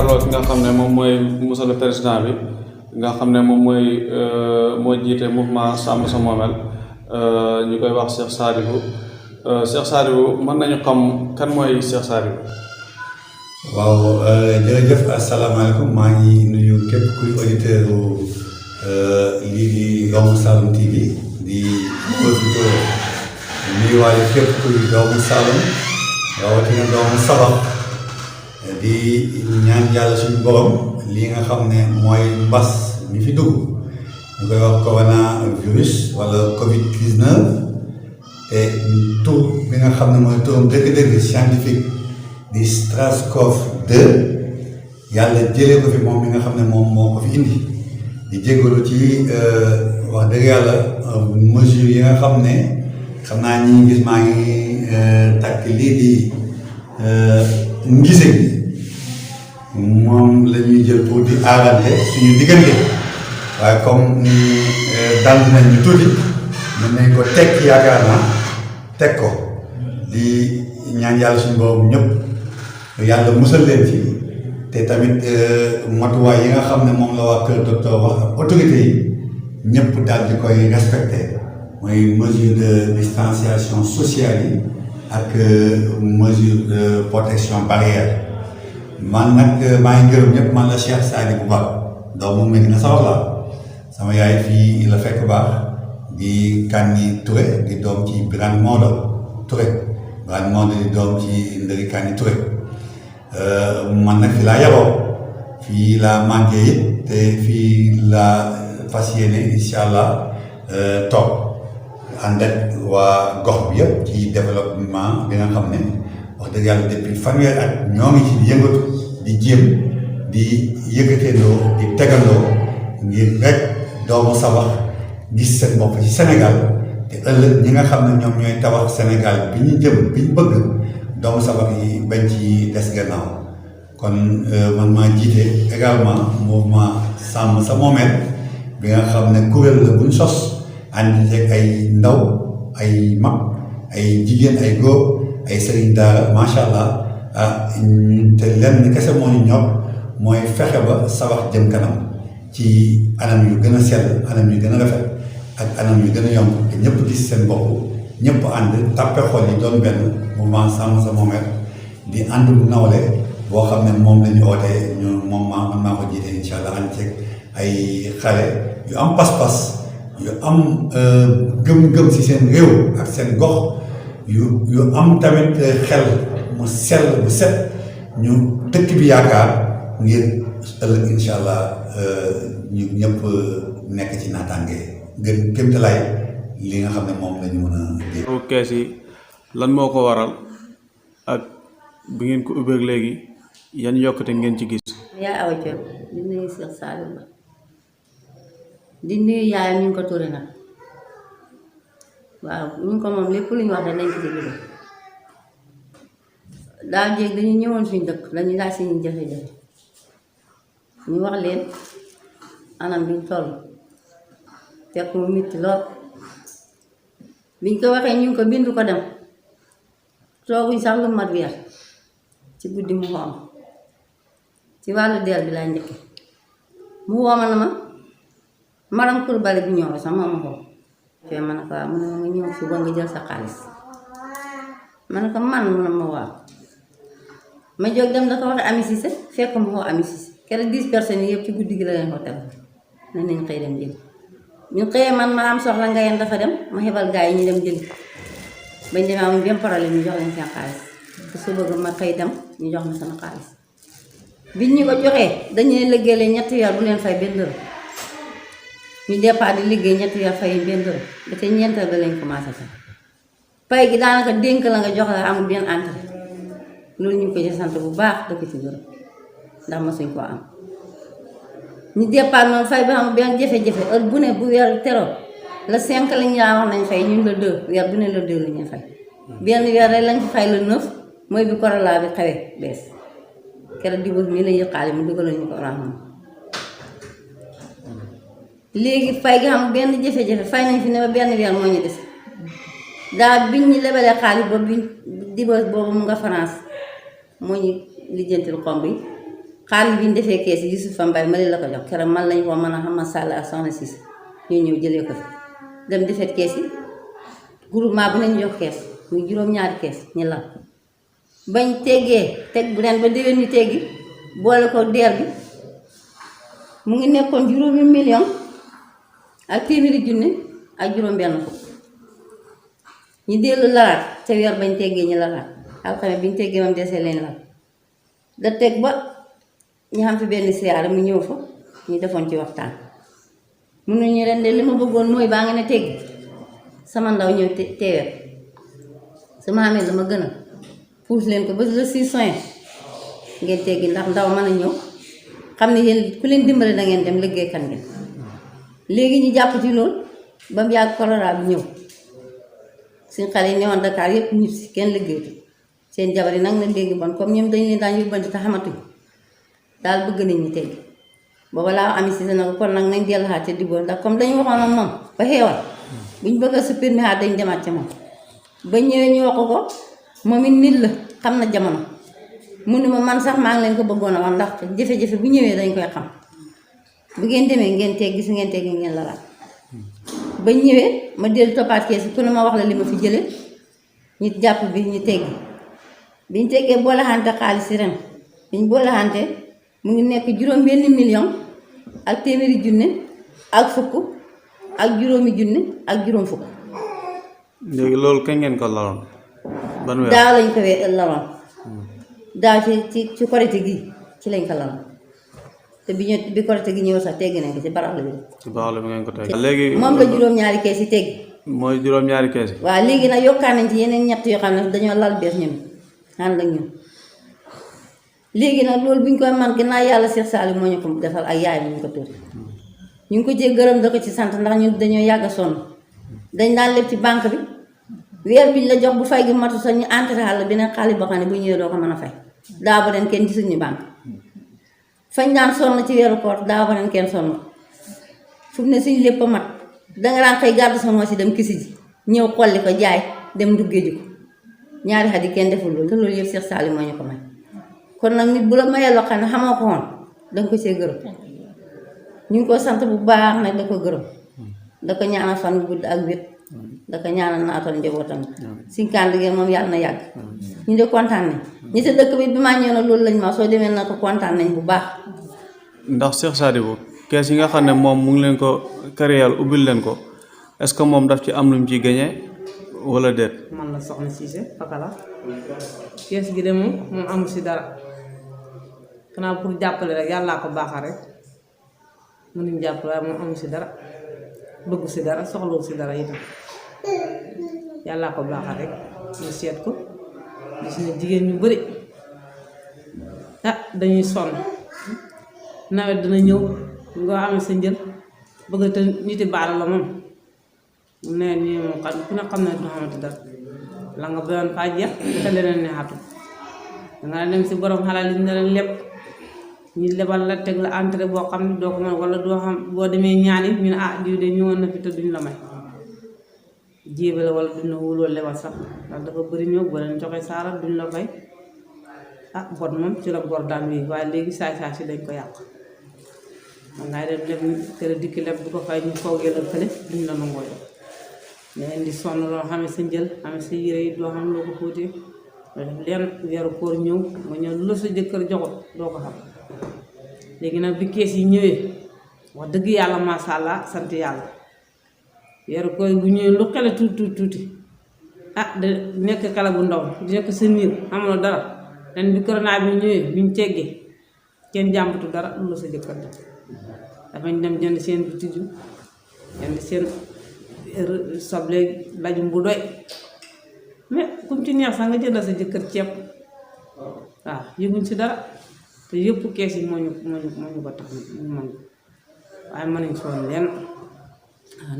jàkkaarloo ki nga xam ne moom mooy monsieur le président bi nga xam ne moom moo jiite mouvement Sàmm Sa Moomeel ñu koy wax Cheikh Sadibou. Cheikh Sadibou mën nañu xam kan mooy Cheikh Sadibou. waaw jërëjëf asalaamaaleykum maa ngi nuyu képp kuy auditeur lii di Doomu Saloum TV di profité nuyuwaale képp kuy doomu Saloum rawatina doomu Sabakh di ñaan yàlla suñu borom lii nga xam ne mooy mbas mi fi dugg ñu koy wax coronavirus wala Covid 19 te tur bi nga xam ne mooy turam dëgg-dëgg scientifique di SARS-CoV-2 yàlla jëlee ko fi moom mi nga xam ne moom moo ko fi indi di jégalu ci wax dëgg yàlla mesures yi nga xam ne xam naa ñi gis maa ngi takk lii di ngise bi moom la ñuy jël pour di aarante suñu diggante waaye comme ni dal nañ ñu tuuti mën nañ ko teg yaakaar naa teg ko di ñaan yàlla suñu boobu ñëpp yàlla musal leen ci te tamit matuwaay yi nga xam ne moom la waa kër docteur wax ak autorité yi ñëpp daal di koy respecté mooy mesure de distanciation sociale yi ak mesure de protection barrière man nag maa ngi gërëm ñëpp man la Cheikh Sadibou Ba doomu Médina Sabakh la sama yaay fii la fekk baax di Kani Touré di doom ci Birane Maodo Touré Birane Maodo di doom ci Ndëri Kani Touré man nag fii laa yaroo fii laa màggee it te fii laa fas yéene incha allah toog ànd ak waa gox bi yëpp ci développement bi nga xam ne wax dëgg yàlla depuis fanweeri at ñoo ngi ci di yëngatu di jéem di yëkkateendoo di tegandoo ngir rek doomu Sabakh gis seen bopp ci Sénégal te ëllëg ñi nga xam ne ñoom ñooy tabax Sénégal bi ñu jëm bi ñu bëgg doomu Sabakh yi bañ ci des gannaaw kon man maa jiite également mouvement Sàmm Sa Moomeel bi nga xam ne kuréel la buñ sos ànd ceeg ay ndaw ay mag ay jigéen ay góor ay sëriñ daara macha allah te lenn kese moo ñu ñor mooy fexe ba Sabakh jëm kanam ci anam yu gën a sell anam yu gën a rafet ak anam yu gën a yomb te ñëpp gis seen bopp ñëpp ànd tàppe xol yi doon benn mouvement Sàmm Sa Moomeel di ànd bu nawle boo xam ne moom la ñu ootee ñu moom man maa ko jiite incha allah ànd ceeg ay xale yu am pas-pas yu am gëm-gëm si seen réew ak seen gox yu am tamit xel mu sell bu set ñu dëkk bi yaakaar ngir ëllëg incha allah ñu ñëpp nekk ci naataange gën kéemtalaay li nga xam ne moom la ñu mën a dégg. kees yi lan moo ko waral ak bi ngeen ko ubbeeg léegi yan yokkute ngeen ci gis. yaa awa Thion di nuyu Cheikh Sadibou Ba di nuyu yaayam ñu ngi ko ture nag waaw ñu ngi ko moom lépp lu ñu wax danañ ko déglu daaw jéeg dañu ñëwoon suñu dëkk dañu laaj suñu jafe-jafe ñu wax leen anam biñ toll fekk mu metti lool biñ ko waxee ñu ngi ko bind ko dem tooguñ sax lu mat weer ci guddi mu xoom ci wàllu deel bi laa njëkke mu wooma na ma maram kur bale bi ñëw sax moo ma xool fee ma ne ko waaw mu ne ma nga ñëw suba nga jël sa xaalis ma ne ko man mu ne ma waaw ma jóg dem da ko waxe Ami Cissé fekk ma xoo Ami Cissé keroog 10 personnes yi yëpp ci guddi gi la leen ko téléphone ne nañ xëy dem jëli ñu xëyee man ma am soxla nga yeen dafa dem ma xebal gaa yi ñu dem jëli bañ demee amuñ benn problème ñu jox leen seen xaalis te su bëgg ma xëy dem ñu jox ma sama xaalis biñ ñu ko joxee dañuy liggéeyee ñetti weer bu leen fay benn dërëm ñu départ di liggéey ñetti weer fay benn dërëm ba te ñeenteel ba lañ commencé fay pay gi daanaka dénk la nga jox la amul benn entrée loolu ñu ko ci sant bu baax dëkk ci gërëm ndax mosuñ koo am ñu départ noonu fay bi xam benn jafe-jafe heure bu ne bu weer teroo la 5 lañ laa wax nañ fay ñun la 2 weer bu ne la 2 la ñuy fay benn weer rek lañ fi fay la 9 mooy bi corona bi xewee bees keroog di bëgg mi la yëqaale mu dugal ñu ko orange léegi fay gi xam benn jafe-jafe fay nañ fi ne ba benn weer moo ñu des daa biñ ñu lebalee xaalis ba biñ diboos boobu mu nga France moo ñu lijjantil xomb yi xaalis bi ñu defee kees yi Youssoupha Mbaye ma la ko jox keroog man lañ ko mën a xam ma sàll ak soxna Cissé ñoo ñëw jëlee ko fi dem defet kees yi groupement bu nañu jox kees muy juróom-ñaari kees ñu lal bañ teggee teg bu ren ba déwén ñu teggi boole ko deer bi mu ngi nekkoon 5 million ak téeméeri junne ak juróom benn fukk ñu dellu lalaat ca weer bañ teggee ñu lalaat alxames bi ñu teggee moom desee leen lal da teg ba ñu xam fi benn siyaara mu ñëw fa ñu defoon ci waxtaan mun nañu ren de li ma bëggoon mooy baa nga ne teggi sama ndaw ñëw teewee sama xamee la ma gën a puus leen ko ba le 6 juin ngeen teggi ndax ndaw mën a ñëw xam ne yéen ku leen dimbale da ngeen dem liggéeykat ngeen léegi ñu jàpp ci loolu ba mu yàgg choléra bi ñëw suñ xale yi ñëwoon Dakar yépp ñib si kenn liggéeyatu seen jabar yi nag na léegi bon comme ñoom dañ leen daan yóbbante te xamatuñ daal bëgg nañ ñu teggi booba laa ami si na ko kon nag nañ delluwaat ca Dibor ndax comme dañu waxoon ak moom ba xeewal buñ bëgg a supprimer xaat dañ demaat ca moom ba ñëwee ñu wax ko moom it nit la xam na jamono mu ne ma man sax maa ngi leen ko bëggoon a wax ndax jafe-jafe bu ñëwee dañ koy xam bu ngeen demee ngeen teggi su ngeen teggi ngeen lalaat ba ñëwee ma dellu toppaat kees ku ne ma wax la li ma fi jële ñu jàpp bi ñu teggi biñ teggee boole xante xaalis si ren biñ boole xante mu ngi nekk 5 million ak téeméeri junne ak fukk ak juróomi junne ak juróom fukk. léegi loolu kañ ngeen ko laloon ban weer daaw lañ ko laloon daaw ci korite gi ci lañ ko laloon te bi korite gi ñëw sax teggi nañ ko ci baraxlu bi. ci baraxlu bi ngeen ko teggi. léegi moom la juróom-ñaari kees yi teggi. mooy juróom-ñaari kees yi. waaw léegi nag yokkaan nañ ci yeneen ñett yoo xam ne dañoo lal bees ñun ànd ak ñun léegi nag loolu bu ñu koy man ginnaaw yàlla Cheikh Saliou moo ñu ko defal ak yaay mu ñu ko tuuti ñu ngi ko cee gërëm da ko ci sant ndax ñun dañoo yàgg a sonn dañ daan leb ci banque bi weer biñ la jox bu fay gi matu sax ñu entré xàll beneen xaalis boo xam ne bu ñëwee doo ko mën a fay daa ba ren kenn gisuñu banque fañ daan sonn ci weeru koor daa ba ren kenn sonn fu mu ne suñu lépp a mat danga daan xëy gàddu sa moo si dem kisi ji ñëw xolli ko jaay dem duggee ji ko ñaari xat yi kenn deful loolu te loolu yëpp Cheikh Saliou moo ñu ko may kon nag nit bu la mayee loo xam ne xamoo ko woon danga ko see gërëm ñu ngi ko sant bu baax nag da ko gërëm da ko ñaanal fan gudd ak wét da ko ñaanal naatal njabootam suñ kànd gi moom yàlla na yàgg ñu de kontaan nañ ñi sa dëkk bi bi maa ñëw na loolu lañ ma soo demee na ko kontaan nañ bu baax ndax Cheikh Sadibou kees yi nga xam ne moom mu ngi leen ko créer ubbil leen ko est-ce que moom daf ci am lu mu ciy gañe wala déet. man la soxna Cissé Fakala kees gi de moom amul si dara xanaa pour jàppale rek yàllaa ko baaxal rek mënuñ jàppale waaye moom amul si dara bëgg si dara soxlawu si dara itam yàllaa ko baaxal rek ñu seet ko gis ne jigéen ñu bari dañuy sonn nawet dina ñëw nga amee sa njël bëgg te niti baal la moom nee nii moom xam ku ne xam ne du xamante dara la nga bayoon faa jeex te leneen neexatu danga dem si borom xalal li ne leen lépp ñu lebal la teg la entrée boo xam ne doo ko mën wala doo xam boo demee ñaani ñu ne diw de ñëwoon na fi te duñ la may jéebe la wala duñ la wuloo lebal sax ndax dafa bëri ñëw boo leen joxe saara duñ la fay bor moom ci la bor daan wi waaye léegi saay si dañ ko yàq man ngay dem leb kër dikki leb du ko fay ñu foogee la fële duñ la nangoo yow mais indi sonn loo xamee sa njël xamee sa yére yi doo xam loo ko fóotee doo def leen weeru koor ñëw nga ñëw lu la sa jëkkër joxut doo ko xam léegi nag bi kees yi ñëwee wax dëgg yàlla masha Allah sant yàlla weeru koor bu ñëwee lu xele tuuti de nekk xale bu ndaw di nekk sa niir amuloo dara ren bi corona bi ñëwee biñ teggee kenn jàmbatu dara lu la sa jëkkër def dafañ dem jënd seen bitiju jënd seen soble lajum bu doy mais kum ci neex sax nga jëndal sa jëkkër ceeb waaw yëguñ si dara te yëpp kees yi moo ñu ko tax ñu mën waaye mënuñ soon leen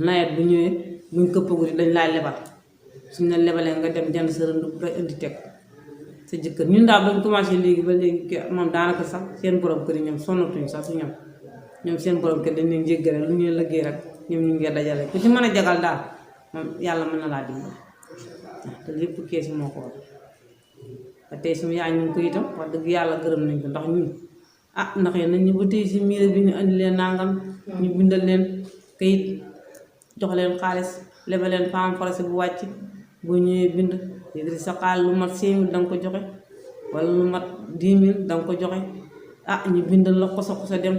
nawet bu ñëwee buñ këppagudi dañ laay lebal suñ la lebalee nga dem jënd sa rënd bu doy indi teg sa jëkkër ñun daal bañ commencé léegi ba léegi moom daanaka sax seen borom kër yi ñoom sonnatuñ sax si ñoom seen borom kër dañ leen jéggale lu ñuy liggéey rek ñoom ñu ngi dajale ku ci mën a jagal daal moom yàlla mën na laa dimbali te lépp kees yi moo ko war te tey suñu yaay ñu ngi ko itam wax dëgg yàlla gërëm nañ ko ndax ñun ah ndax yéen nañ ñu ba tey si miir bi ñu andi leen nangam ñu bindal leen kayit jox leen xaalis lebal leen femme forcé bu wàcc boo ñëwee bind léegi sa xaalis lu mat 5 000 danga ko joxe wala lu mat 10 000 danga ko joxe ah ñu bindal la xosa dem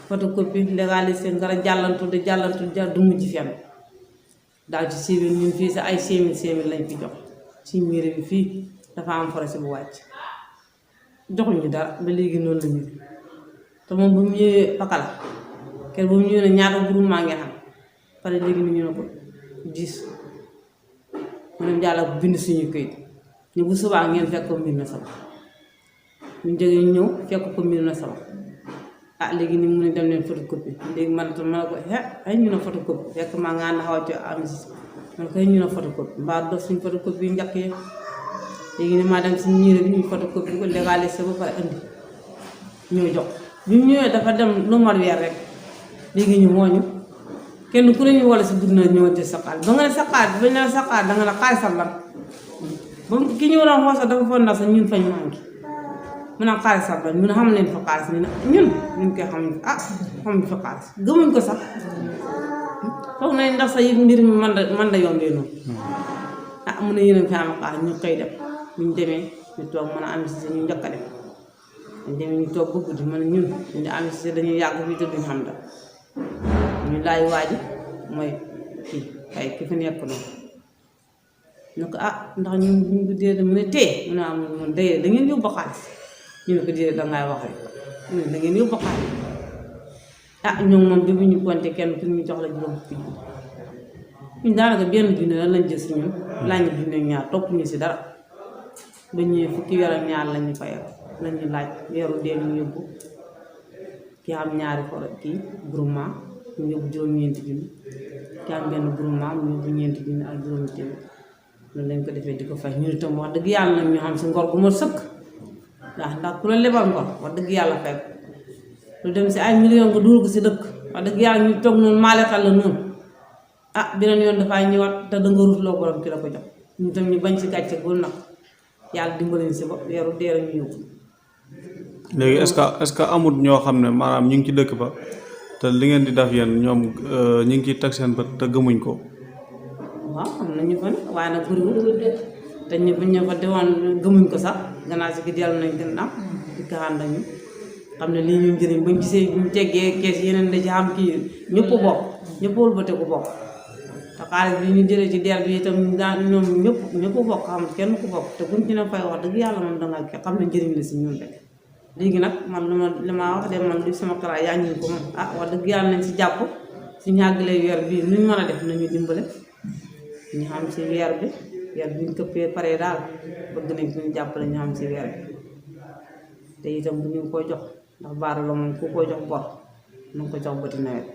photocopie légalisé nga a jàllantu du mujj fenn daal ci civil ñun fii sa ay 5 000 lañ fi jox ci miir bi fii dafa am forcé bu wàcc joxuñu dara ba léegi noonu la ñu te moom bu mu ñëwee pakala kenn bu mu ñëwee ne ñaata groupement ngeen xam pare léegi ni ñu ne ko 10 mu ne jàlla bind suñu këyit ni bu subaa ngeen fekk ko mbir na sama ñu jógee ñëw fekk ko mbir na sama ah léegi ni mu ne dem leen photocopie léegi man tam ma ne ko ay ñu ne photocopie fekk maa nga ànd xaw a ci am si man koy ñu ne photocopie mbaa dof suñ photocopie yu njëkk yi léegi ni maa dem si ñiire bi ñu photocopie ko légalisé ba pare andi ñoo jox bi mu ñëwee dafa dem lu mar weer rek léegi ñu wooñu kenn ku ne ñu wala si dugg na ñëw ci sa xaalis ba nga ne sa xaalis ba ñu ne sa xaalis danga ne xaalisam lan ba ki ñu waroon xool sax dafa foog na sax ñun fañ manqué mu ne xaalisam lan ñu ne xam nañ fa xaalis ñun koy xamuñ fa xaalis gëmuñ ko sax foog nañ ndax sax yëg mbir mi man da yombee noonu mu ne yéen fi am xaalis ñu xëy dem buñ demee ñu toog mën a am si ñu njëkk a dem ñu demee ñu toog ba guddi mën a ñun ñu am si dañuy yàgg fii te duñ xam dara ñu laay waaji mooy kii ay ki fi nekk noonu ñu ko ndax ñun buñ ko déedéet mu ne tee mu ne am mun dayee da ngeen yóbbu xaalis ñu ne ko déedéet dangay wax rek mu ne da ngeen yóbbu xaalis ñoom moom bi bu ñu compté kenn ku ñu jox la juróom fukki ñun daanaka benn junne lan lañ jël si ñun laaj ñu junne ñaar topp ñu si dara ba ñëwee fukki weer ak ñaar lañ ñu fayal lañ ñu laaj weeru dee ñu yóbbu ki am ñaari kii groupement ñu yóbbu juróom-ñeenti junni ki am benn groupement mu yóbbu ñeenti junni ak juróomi téeméer loolu lañ ko defee di ko fay ñu itam wax dëgg yàlla nag ñu xam si ngor gu ma sëkk ndax ku la lebal ngor wax dëgg yàlla fay ko lu dem si ay million nga dugal ko si dëkk wax dëgg yàlla ñu toog noonu maaletal la noonu beneen yoon dafay ñëwaat te danga ruutloo borom ki la ko jox ñu tam ñu bañ si gàcce gul nag yàlla dimbali si ba weeru dee ñu yóbbu. léegi est-ce que amul ñoo xam ne maanaam ñu ngi ci dëkk ba te li ngeen di def yéen ñoom ñu ngi ciy teg seen bët te gëmuñ ko. waaw am na ñu fa ne waaye nag bëriwul te ñu fa defoon gëmuñ ko sax gannaaw si gi dellu nañ gën am di ko ànd ak ñu xam ne lii ñu njëriñ bañ gisee buñ teggee kees yeneen da ci xam kii ñëpp bokk ñëpp wëlbate ko bokk te xaalis bi ñu jëlee ci der bi itam ñoom ñëpp bokk xam kenn ku bokk te buñ ci ne fay wax dëgg yàlla moom danga xam ne njëriñ la si ñun rek léegi nag man li ma wax de man li sama xalaat yaa ngi ko moom wax dëgg yàlla nañ si jàpp si ñàggalee weer bi nuñ mën a def nañu dimbale ñu xam si weer bi ñu këppee pare daal bëgg nañ ñu jàppale ñu xam si weer bi te itam bu ñu ko jox ndax baara la moom ku ko jox bor na nga ko jox bëti nawet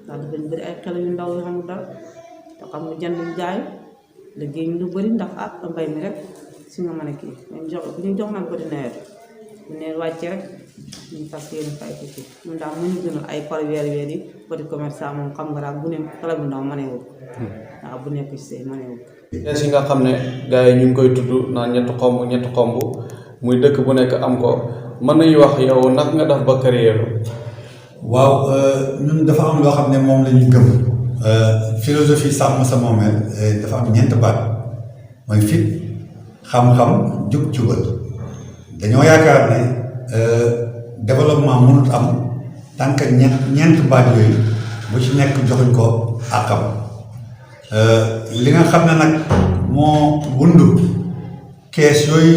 ndax dafa bëri ay xale yu ndaw yoo xamul dara te xam nga jënd jaay liggéey ñu lu bëri ndax mbay mi rek si nga mën a kii bu ñu jox nag bëti nawet bu ne wàcce rek ñu fas yéene fay ko kii ñun daal mu ñu gënal ay par weer yi petit commerçant moom xam nga daal bu ne xale bu ndaw mënee wut waaw bu nekk ci say mënee wut kees yi nga xam ne gars yi ñu ngi koy tudd naan ñetti xomb muy dëkk bu nekk am ko mën nañu wax yow nag nga def ba créer waaw ñun dafa am loo xam ne moom la ñu gëm philosophie sàmm sa moomeel dafa am ñeent baat mooy fit xam-xam jub-jubal dañoo yaakaar ne développement mënut am tant que ñeent baat yooyu bu ci nekk joxuñ ko àqam li nga xam ne nag moo wundu kees yooyu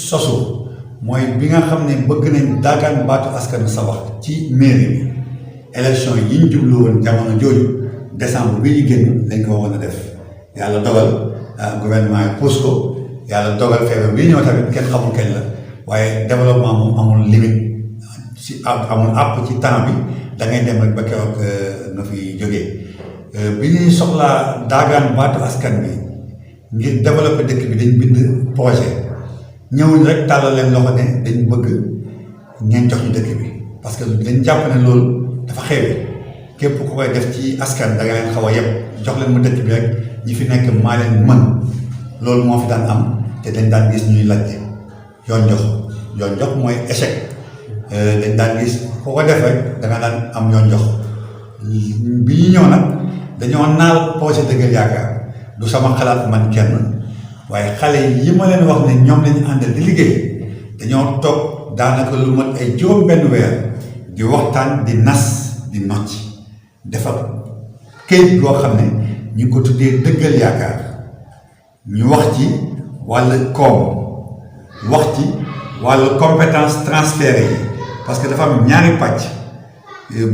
sosu mooy bi nga xam ne bëgg nañ daagaan baatu askan sa wax ci mairie bi élection yi ñu jublu woon jamono jooju décembre bi ñu génn lañ ko woon a def yàlla dogal gouvernement yi pousse ko yàlla dogal feebar bii ñëw tamit kenn xamul kañ la waaye développement moom amul limite si amul àpp ci temps bi da ngay dem rek ba keroog nga fi jógee bi ñuy soxlaa daagaan baatu askan bi ngir développer dëkk bi dañ bind projet ñëwuñ rek tàllal leen loxo ne dañ bëgg ngeen jox ñu dëkk bi parce que dañ jàpp ne loolu dafa xewi képp ku koy def ci askan da nga leen xaw a yëpp jox leen ma dëkk bi rek ñi fi nekk maa leen mën loolu moo fi daan am te dañ daan gis ñuy laajte yoon jox mooy échec dañ daan gis foo ko def rek da nga daan am ñoo jox bi ñu ñëw nag dañoo naal projet Dëggal Yaakaar du sama xalaat man kenn waaye xale yi ma leen wax ne ñoom lañu àndal di liggéey dañoo toog daanaka lu mat ay juróom-benn weer di waxtaan di nas di nocc defar këyit goo xam ne ñu ngi ko tuddee Dëggal Yaakaar ñu wax ci wàllu koom wax ci wàllu compétence transférée yi parce que dafa am ñaari pàcc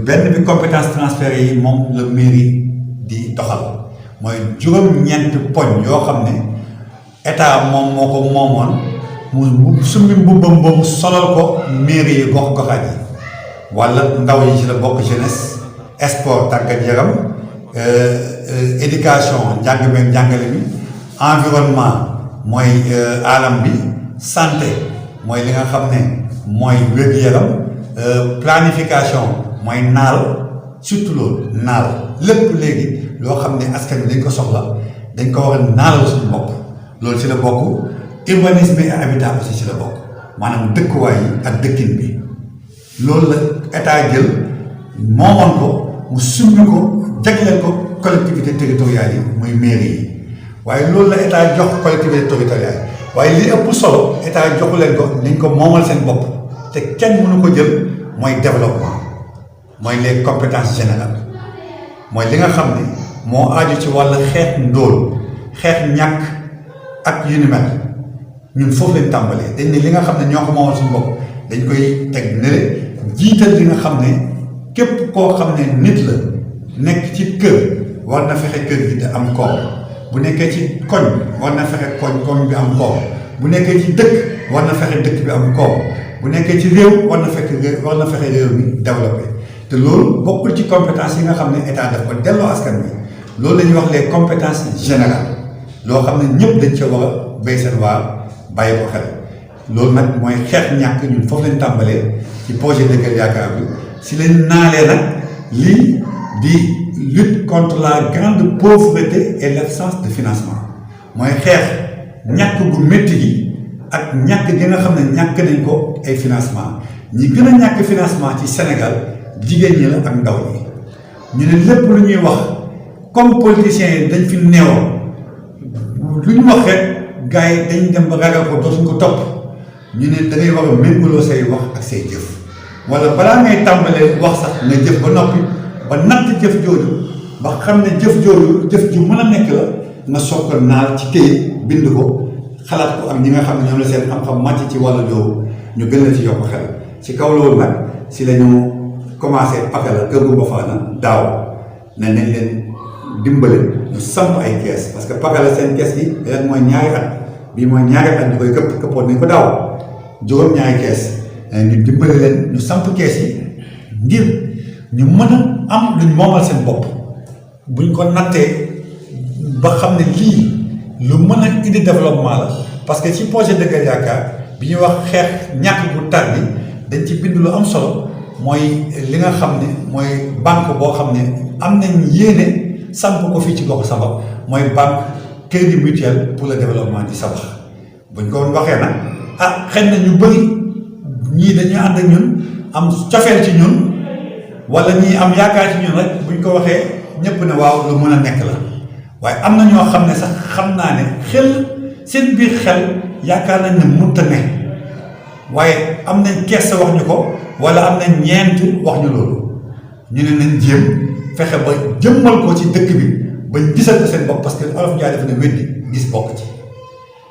benn bi compétence transférée yi moom la mairie di doxal mooy juróom-ñeent poñ yoo xam ne état moom moo ko moomoon mu summi mbubbam boobu solal ko mairie yi gox-goxaat yi wala ndaw yi ci la bokk jeunesse sport tàggat yaram éducation njàng meeg njàngale mi environnement mooy alam bi santé mooy li nga xam ne mooy wér-gu-yaram planification mooy naal surtout loolu naal lépp léegi loo xam ne askan bi dañ ko soxla dañ ko war a naalal suñu bopp loolu ci la bokk urbanisme et habitat aussi ci la bokk maanaam dëkkuwaay yi ak dëkkin bi loolu la état jël moomoon ko mu summi ko jagleel ko collectivité territoriales yi muy mairie yi waaye loolu la état jox collectivité territoriale yi waaye li ëpp solo état joxu leen ko nañ ko moomal seen bopp te kenn mënu ko jël mooy développement mooy les compétences générales mooy li nga xam ne moo aju ci wàllu xeex ndóol xeex ñàkk ak yu ni mel ñun foofu lañ tàmbalee dañ ne li nga xam ne ñoo ko moomal suñu bopp dañ koy teg ne jiital li nga xam ne képp koo xam ne nit la nekk ci kër war na fexe kër gi te am koom bu nekkee ci koñ war na fexe koñ bi am koom bu nekkee ci dëkk war na fexe dëkk bi am koom bu nekkee ci réew war na fexe réew mi développé te loolu bokkul ci compétence yi nga xam ne état daf ko delloo askan bi loolu la ñuy wax les compétences générales loo xam ne ñëpp dañ ca war a béy seen waar bàyyi ko xel loolu nag mooy xeex ñàkk ñun foofu lañ tàmbalee ci projet Dëggal Yaakaar bi si lañ naalee nag lii di lutte contre la grande pauvreté et l'absence de financement mooy xeex ñàkk gu métti gi ak ñàkk gi nga xam ne ñàkk nañ ko ay financement ñi gën a ñàkk financement ci Sénégal jigéen ñi la ak ndaw ñi ñu ne lépp lu ñuy wax comme politiciens yi dañ fi neewoon lu ñu wax rek gars yi dañ dem ba ragal ko dootuñ ko topp ñu ne da ngay war a méngaloo say wax ak say jëf wala balaa ngay tàmbalee wax sax nga jëf ba noppi ba natt jëf jooju ba xam ne jëf jooju jëf ju mën a nekk la nga soog ko naal ci këyit bind ko xalaat ko ak ñi nga xam ne ñoom la seen xam-xam màcc ci wàllu jooju ñu gën la ci yokk xel ci kaw loolu nag si la ñu commencé Pakala Kër Gumba Fana daaw ne nañ leen dimbale ñu samp ay kees parce que Pakala seen kees yi ren mooy ñaari at bii mooy ñaari at ñu koy këppoon nañ ko daaw juróom-ñaari kees ñu dimbale leen ñu samp kees yi ngir ñu mën a am luñ moomal seen bopp buñ ko nattee ba xam ne lii lu mën a indi développement la parce que ci projet Dëggal Yaakaar bi ñuy wax xeex ñàkk bu tar bi dañ ci bind lu am solo mooy li nga xam ne mooy banque boo xam ne am nañ yéene samp ko fii ci gox Sabakh mooy banque crédit mutuel pour le développement di Sabakh buñ ko waxee nag xëy na ñu bëri ñii dañuy ànd ak ñun am cofeel ci ñun wala ñii am yaakaar ci ñun rek buñ ko waxee ñëpp ne waaw lu mën a nekk la waaye am na ñoo xam ne sax xam naa ne xel seen biir xel yaakaar nañ ne mënut a ne waaye am nañ kees wax ñu ko wala am nañ ñeent wax ñu loolu ñu ne nañ jéem fexe ba jëmmal ko ci dëkk bi bañ gisal ko seen bopp parce que Olof Njaay dafa ne weddi gis bokk ci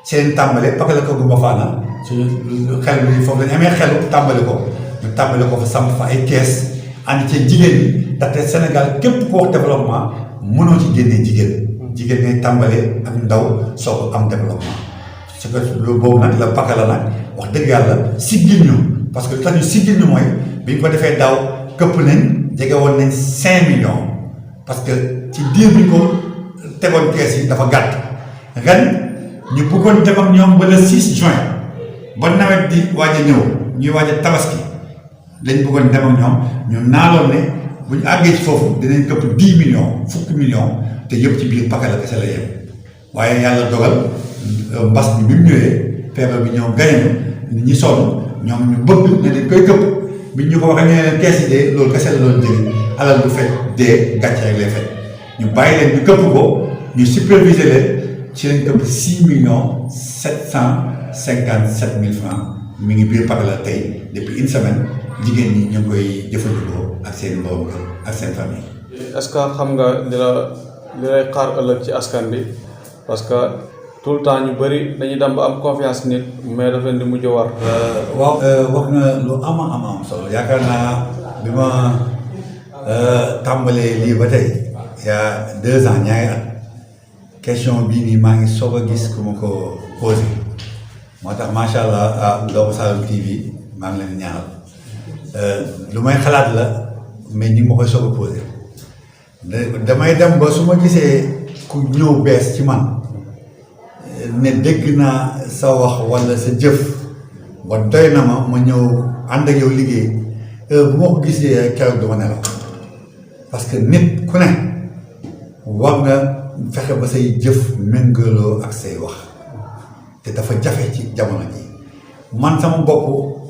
seen tàmbale Pakala Kër Gumba Fana suñu xel bi foofu lañ amee xelu tàmbale ko ñu tàmbale ko fa samp fa ay kees ànd ci jigéen ñi ndaxte Sénégal képp ku wax développement mënoo ci génnee jigéen ngay tàmbalee ak ndaw soo ko am développement su ko loolu boobu nag la Pakala nag wax dëgg yàlla siggil ñu parce que lu tax ñu siggil ñu mooy bi ñu ko defee daaw këpp nañ jege woon nañ 5 millions parce que ci diir bi ñu ko tegoon kees yi dafa gàtt ren ñu bëggoon dem ak ñoom ba le 6 juin ba nawet di waaj a ñëw ñuy waaj a tabaski lañ bëggoon dem ak ñoom ñu naaloon ne bu ñu àggee ci foofu dinañ këpp 10 millions fukki millions te yëpp ci biir Pakala kese la yem waaye yàlla dogal mbas bi mu ñëwee feebar bi ñëw gañe ñu ñi sonn ñoom ñu bëgg ne dañ koy këpp bi ñu ko waxee ne kees yi de loolu kese la doon jëriñ alal du fekk dee gàcce rek lay fekk ñu bàyyi leen ñu këpp ko ñu superviser leen ci lañ këpp 6,757,000 francs mi ngi biir Pakala tey depuis une semaine jigéen ñi ñu ngi koy jëfandikoo ak seen borom kër ak seen famille. est-ce que xam nga li lay xaar ëllëg ci askan bi parce que tout le temps ñu bëri dañuy dem ba am confiance nit mais daf leen di mujj war. waaw wax nga lu am solo yaakaar naa bi ma tàmbalee lii ba tey il y a 2 ans ñaari at question bii nii maa ngi soog a gis ku ma ko posé moo tax macha allah Ndongo Saloum TV maa ngi leen di ñaanal lu may xalaat la mais ñi ma koy soog a posé damay dem ba su ma gisee ku ñëw bees ci man ne dégg naa sa wax walla sa jëf ba doy na ma ñëw ànd ak yow liggéey bu ma ko gisee keroog du ma nelaw parce que nit ku ne war nga fexe ba say jëf méngaloo ak say wax te dafa jafe ci jamono ji man sama bopp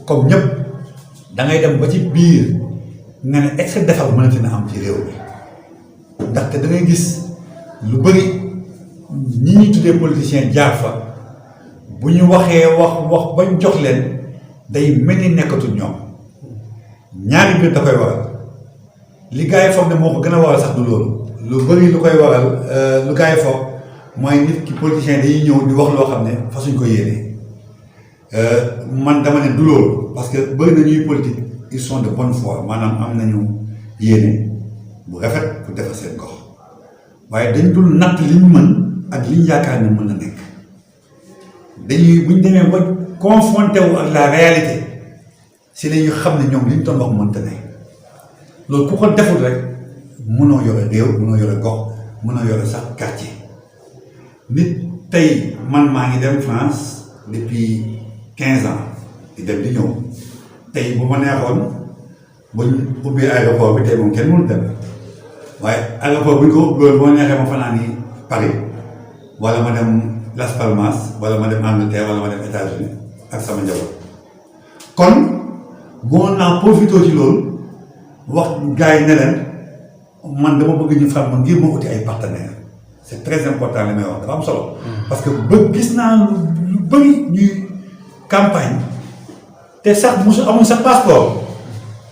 comme ñëpp da ngay dem ba ci biir nga ne est-ce que defar mënati na am ci réew mi ndaxte da ngay gis lu bëri ñi ñuy tuddee politicien jaar fa bu ñu waxee wax bañ jox leen day mel ni nekkatul ñoom ñaari mbir da koy waral li gars yi foog ne moo ko gën a waral sax du loolu lu bëri lu koy waral lu gars yi foog mooy nit ki politicien dañuy ñëw di wax loo xam ne fa suñ ko yéenee man dama ne du loolu parce que bëri na ñuy politique ils sont de bonne foi maanaam am nañu yéene bu rafet pour defar seen gox waaye dañ dul natt liñ mën ak liñ yaakaar ne mën na nekk dañuy buñ demee ba confronté wu ak la réalité si lañu xam ne ñoom liñ doon wax mënta ne loolu ku ko deful rek mënoo yore réew mënoo yore gox mënoo yore sax quartier nit tey man maa ngi dem France depuis 15 ans di dem di ñëw tey bu ma neexoon buñ ubbee aéroport bi tey moom kenn mënul dem waaye aéroport bu ñu ko ubbiwoon boo neexee ma fanaan ni Paris wala ma dem Las Palmas wala ma dem Angleterre wala ma dem États-Unis ak sama njaboot kon boo naa profité ci loolu wax gars yi ne leen man dama bëgg ñu xam ma ngir ma uti ay partenaires c'est très important li may wax dafa am solo. parce que gis naa lu bëri ñuy campagne te sax mosu amul sa passeport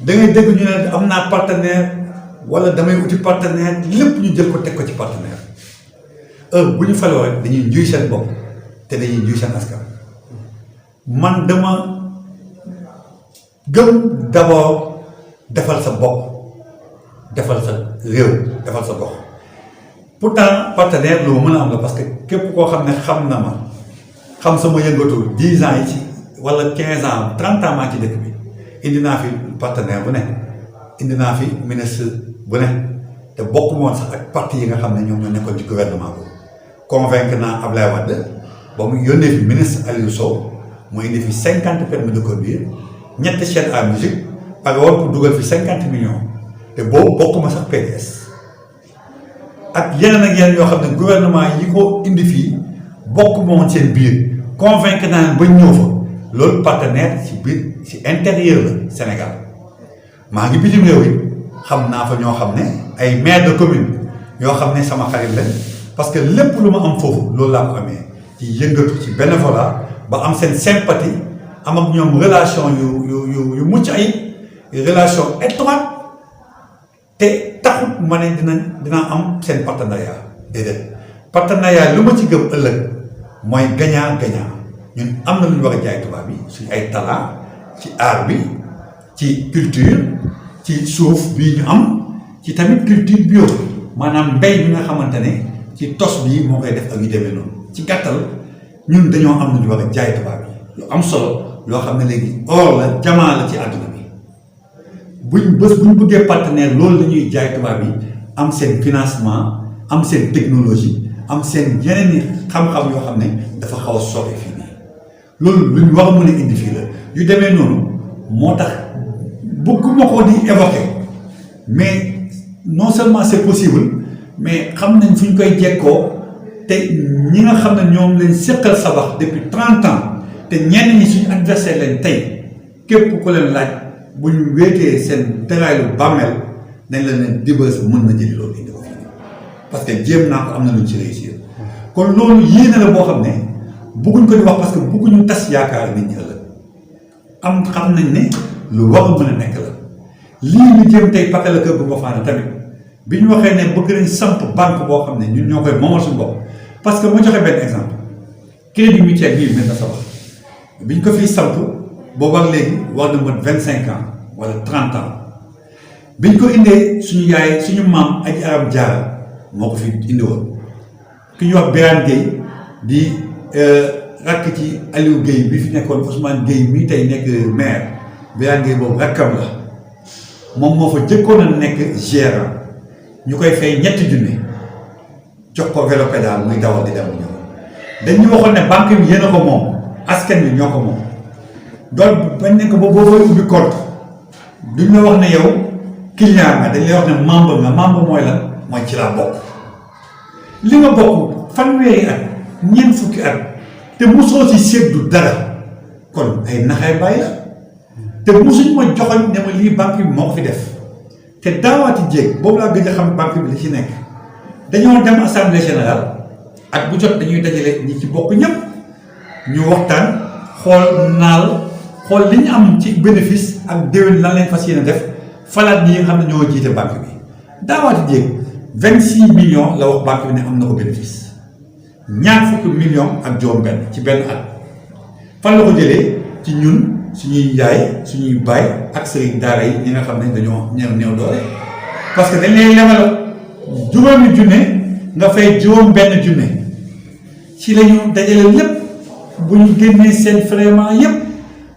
da ngay dégg ñu ne am naa partenaire wala damay uti partenaire lépp ñu jël ko teg ko ci partenaire bu ñu faloo rek dañuy njuy seen bopp te dañuy njuy seen askan man dama gëm d'abord defal sa bopp defal sa réew defal sa gox pourtant partenaire lu ma mën a am la parce que képp koo xam ne xam na ma xam sama yëngatu 10 ans yi ci wala 15 ans 30 ans maa ci dëkk bi indi naa fi partenaire bu ne indi naa fi ministre bu ne te bokk moon sax ak parti yi nga xam ne ñoom ñoo nekkoon ci gouvernement bi convaincre naa Ablaye Wade ba mu yónnee fi ministre Aliou Sow mu indi fi 50 permis de conduire ñetti chaîne à musique pare woon pour dugal fi 50 millions te boobu bokkuma sax PDS ak yeneen yoo xam ne gouvernement yi ko indi fii bokk moom seen biir convaincre naa leen ba ñëw fa loolu partenaire ci biir ci intérieur la Sénégal maa ngi bitim réew yi xam naa fa ñoo xam ne ay maire de commune yoo xam ne sama xarit lañ parce que lépp lu ma am foofu loolu laa ko amee ci yëngatu ci bénévolat ba am seen sympathie am ak ñoom relation yu mucc ay relation étroite te taxut ma ne dinaa am seen partenariat déedéet partenariat lu ma ci gëm ëllëg mooy gagnant gagnant ñun am na lu ñu war a jaay tubaab bi suñu ay talent ci art bi ci culture ci suuf bii ñu am ci tamit culture bio maanaam mbéy bi nga xamante ne ci tos bii moo koy def ak yu demee noonu ci gàttal ñun dañoo am lu ñu war a jaay tubaab bi lu am solo loo xam ne léegi or la jamaa la ci àdduna bi buñ bëggee partenaire loolu la ñuy jaay tubaab yi am seen financement am seen technologie am seen yeneen i xam-xam yoo xam ne dafa xaw a sooxe fii nii loolu lu ñu war a mën a indi fii la yu demee noonu moo tax bëgguma ko di évoquer mais non seulement c'est possible mais xam nañ fu ñu koy jekkoo te ñi nga xam ne ñoom lañ seqal sabax depuis 30 ans te ñenn ñi suñu adversaire leen tey képp ku leen laaj bu ñu wéetee seen tëraayu bàmmeel dañ la ne Diba sa mën na jëli loolu indi ko fii parce que jéem naa ko am na luñ ci réussir kon loolu yéene la boo xam ne bëgguñ ko di wax parce que bëgguñu tas yaakaar nit ñi ëllëg am xam nañ ne lu war a mën a nekk la lii ñu jéem tey Pakala Kër Goumba Fane tamit bi ñu waxee ne bëgg nañ samp banque boo xam ne ñun ñoo koy moomal suñu bopp parce que ma joxe benn exemple crédit mutuel bii mel na sa wax bi ñu ko fiy samp boobu ak léegi war na mën 25 ans wala 30 ans bi ñu ko indee suñu yaay suñu maam Aji Aram Diarra moo ko fi indi woon ki ñuy wax Birane Gueye di rakk ci Aliou Gueye bi fi nekkoon Ousmane Gueye mii tey nekk maire Birane Gueye boobu rakkam la moom moo fa jëkkoon a nekk gérant ñu koy fay ñetti junne jox ko vélo pédale muy dawal di dem ñëw dañu waxoon ne banque bi yéen a ko moom askan bi ñoo ko moom donc bañ ne ko ba boo koy ubbi compte duñ la wax ne yow client nga dañ lay wax ne membre mooy lan mooy ci laa bokk li nga bokk fanweeri at ñeent fukki at te mosoo si séddu dara kon ay naxaay bàyyi la te mosuñ ma joxoñ ne ma lii banque bi moo ko fi def te daawaati jéeg boobu laa gëj a xam banque bi li ci nekk dañoo dem assemblée générale ak bu jot dañuy dajale ñi ci bokk ñëpp ñu waxtaan xool li ñu am ci bénéfice ak déwén lan lañ fas yéene def falaat ñi nga xam ne ñoo jiite banque bi daawaati jéeg 26 millions la wax banque bi ne am na ko bénéfice ñaar fukki millions ak juróom-benn ci benn at fan la ko jëlee ci ñun suñuy yaay suñuy baay ak sëriñ daara yi ñi nga xam ne dañoo néew doole parce que dañ lay lebal juróomi junne nga fay juróom-benn junne ci la ñu dajale lépp bu ñu génnee seen vraiment yépp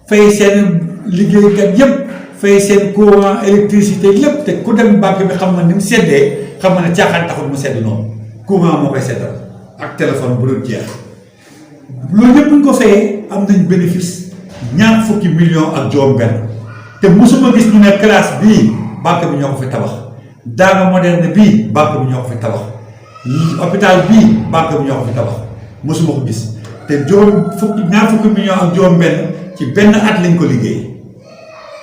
fay seen liggéeykat yépp fay seen courant électricité lépp te ku dem banque bi xam nga ni mu seddee xam nga ne caaxaan taxul mu sedd noonu courant moo koy seddal ak téléphone bu dul jeex loolu yëpp bu ñu ko fayee am nañ bénéfice ñaar fukki millions ak juróom-benn te mosuma gis ñu ne classe bii banque bi ñoo ko fi tabax daara moderne bii banque bi ñoo ko fi tabax hôpital bii banque bi ñoo ko fi tabax mosuma ko gis te ñaar fukki millions ak juróom-benn ci benn at lañ ko liggéey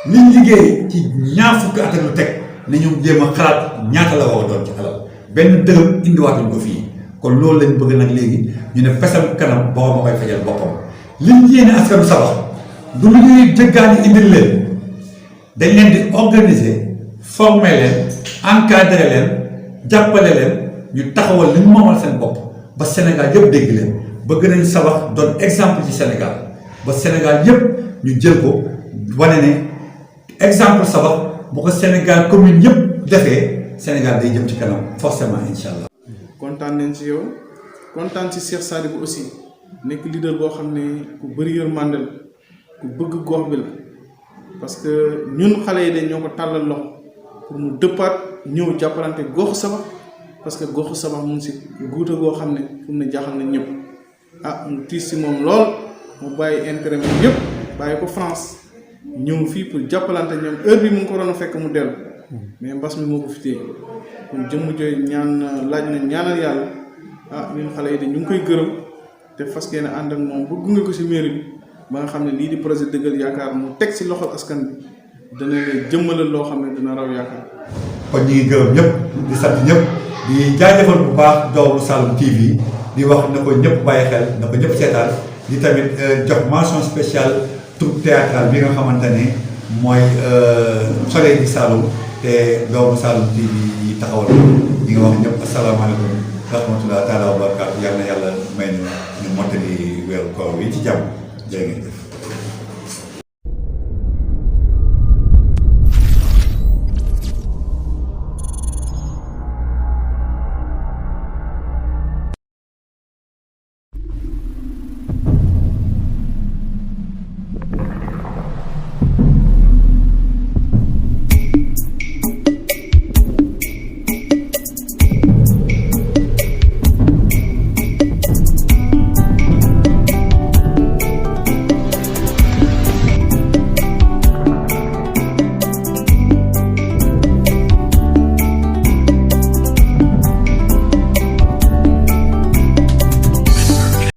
liñ liggéey ci ñaar fukki at ak lu teg nañu jéem a xalaat ñaata la war a doon ci alal benn dërëm indiwaatuñ ko fii kon loolu lañ bëgg nag léegi ñu ne fesal kanam boppam ma koy fajal boppam liñ yéene askanu Sabax du lu ñuy jëggaani indil leen dañ leen di organiser former leen encadrer leen jàppale leen ñu taxawal li ñu moomal seen bopp ba Sénégal yëpp dégg leen bëgg nañ Sabax doon exemple ci Sénégal ba Sénégal yëpp ñu jël ko wane ne exemple Sabax bu ko Sénégal commune yëpp defee Sénégal day jëm ci kanam forcément incha allah. kontaan nañ ci yow kontaan ci Cheikh Sadibou aussi nekk leader boo xam ne ku bëri yërmande la ku bëgg gox bi la parce que ñun xale yi de ñoo ko tàllal loxo pour mu dëppaat ñëw jàppalante goxu Sabax parce que goxu Sabax mu ngi si guuta goo xam ne fu mu ne jaaxal na ñëpp mu tiis si moom lool mu bàyyi intérêt moom yëpp bàyyi ko France ñëw fii pour jàppalante ñoom heure bi mu ngi ko waroon a fekk mu dellu mais mbas mi moo ko fi téye kon jëmm jooy laaj na ñaanal yàlla ñun xale yi de ñu ngi koy gërëm te fas yéene ànd ak moom bu gunge ko si mairie bi ba nga xam ne lii di projet Dëggal Yaakaar mu teg si loxol askan bi dana jëmmalal loo xam ne dina raw yaakaar. kon ñu ngi gërëm ñëpp di sant ñëpp di jaajëfal bu baax doomu Saloum TV di wax na ko ñëpp bàyyi xel na ko ñëpp seetaan di tamit jox mention spéciale troupe théâtrale bi nga xamante ne mooy Soleil di Saloum te doomu Saloum TV yi taxawal ñi nga wax ñëpp asalaamaaleykum wa rahmatulah taala wa barakaatu yal na yàlla may ñu mottali weeru koor wi ci jàmm jërë ngeen jëf